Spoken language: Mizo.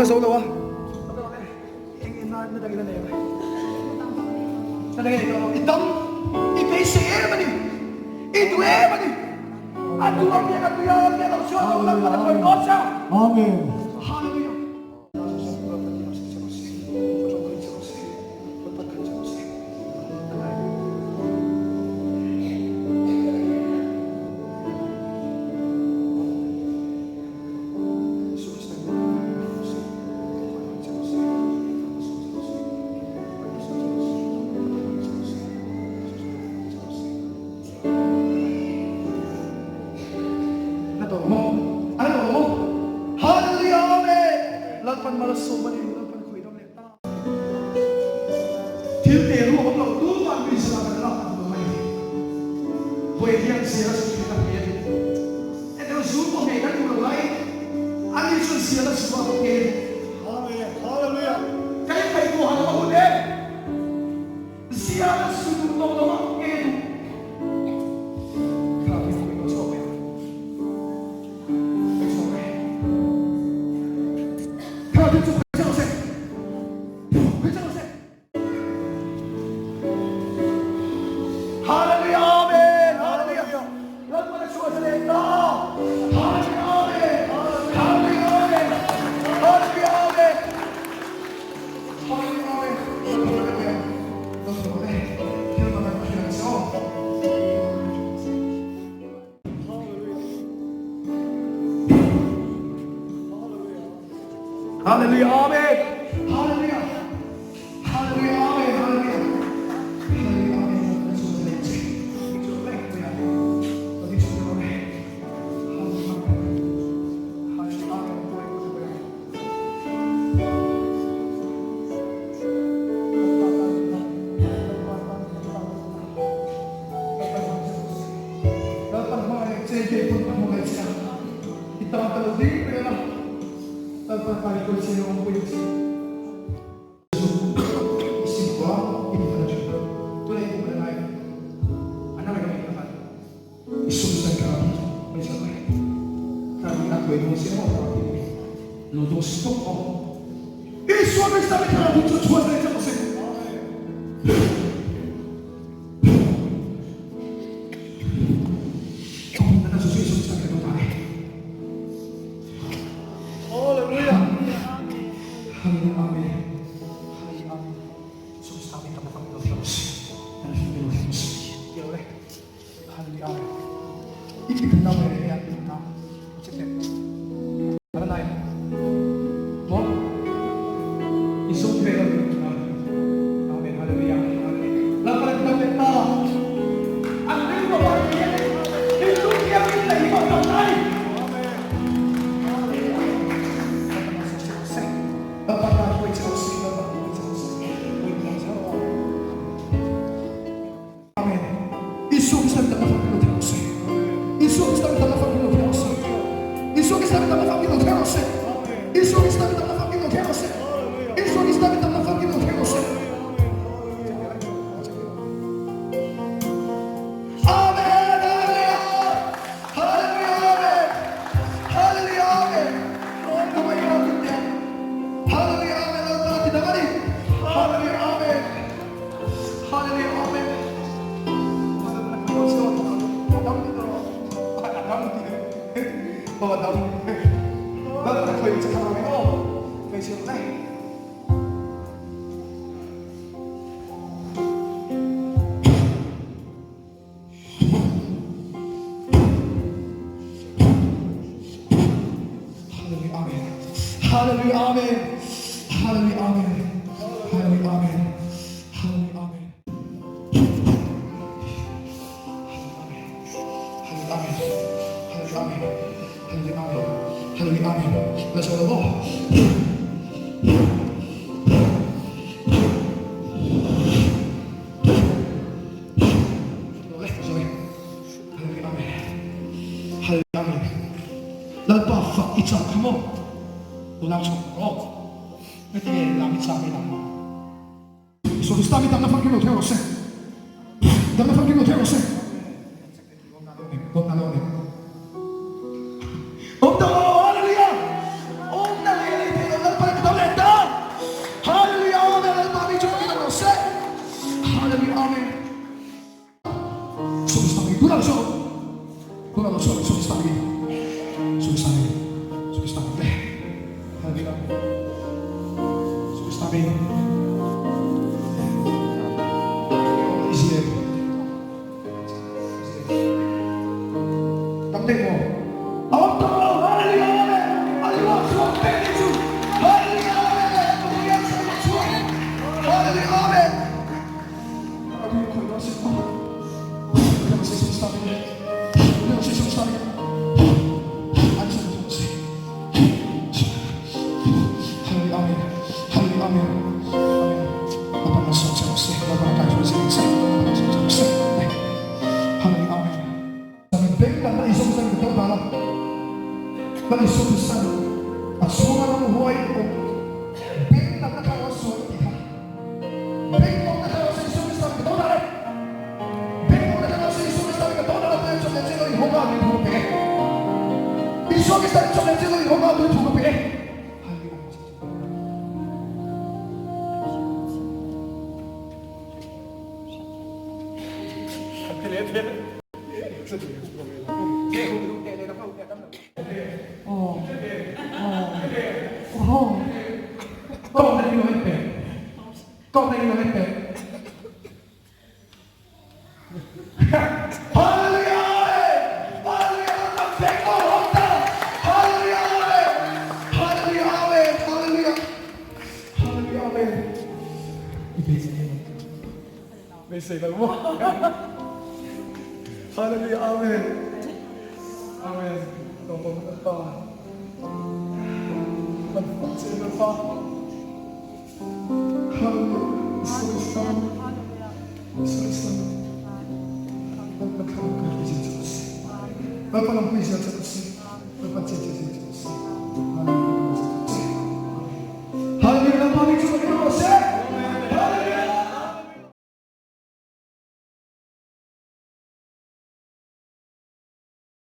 zo lo a. Eng eng na na dang ila nei ang e. Na dang ila nei I dam i beisei em a ni. I duh em a ni. A duh a piang a tui a piang lo chuan lo lang a khawi dawn che. Amen. Hallelujah. Na tawh maw? A na tawh maw? Hallelujah Amen! Lalpan mal a sawm a ni, Lalpan khawi dam leh ta. Thil te ruak awm lo tumah nuihzah kan lak a duh mai a ni. Vawi hian zial a zu thin a hmel. Englo zu pawh hmei kan duh lo lai, ani chuan zial a zu a hmel. Amen. Hallelujah. Ka ingaihtuah han awm a hun e. Zial a zu duh tawh lo a nge duh. Thla hi khawi lo chhuak ve ang. Khawi chhuak ve. Thla hi chu khawi chhuak se. Khawi chhuak se. Hallelujah Amen Hallelujah Lalpan a chhuah leh ta Hallelujah Amen Hallelujah Amen Hallelujah Amen Hallelujah Amen Hallelujah Hallelujah Amen Hallelujah Hallelujah Amen Hallelujah Hallelujah Amen. Isua Krista mi thlarau chu chhuat leh chauh se. Hallelujah. Hallelujah. Amen. Amen. Isua Krista mi dang famkim lo thei rawh se. Isua Krista mi dang famkim lo thei rawh se. Isua Krista mi dang famkim lo thei rawh se. Isua Krista mi dang famkim lo thei rawh se. Isua Krista mi dang famkim lo thei rawh se. Amen. Hallelujah. Hallelujah. Amen. Hallelujah. Amen. Hallelujah. Amen. Hallelujah. Amen. Hallelujah Amen. Hallelujah Amen. Hallelujah Amen. Hallelujah Amen. Hallelujah Amen. Hallelujah Amen. Hallelujah Amen. Hallelujah Amen. Hallelujah Amen. Hallelujah Amen. Let's go the Lord. Lalpa fak i chak kha maw? Unau chhawk rawh. Heti nge lam i chak i lam? Isua Krista mi damna famkim lo thei rawh se. Damna famkim lo thei rawh se. Awm ta lo, hallelujah! Awmna lei lei thei lo Lalpa. Tunah lo chhuak rawh. Tunah lo chhuak Isua Krista hmingin. Isua Krista hmingin. Isua Krista hming te. Hallelujah. Isua Krista hmingin. Easy em? Easy em? Dam deuh maw? A awm tawh lo. Hallelujah. Amen. A luak chhuak pek ni chu. Hallelujah. Amen. Ka Pathian sa luak chhuak. Hallelujah. Amen. Bengmawng na thlarau sa Isu Krista mi ka do dah e. Bengmawng na thlarau sa Isu Krista mi ka do dah la tuin chawk le chin lo in hawng ah tui thu ka pe e. Isu Krista in chawk le chin lo in hawng ah tui thu ka pe e. Beisei lo maw? Hallelujah Amen Amen Lawmawm Lalpa Kan fak che Lalpa Hallelujah Isua Krista Isua Krista Lalpa thlarau kan pui zel che rawh se Lalpa lam pui zel che rawh se Lalpa che che zel.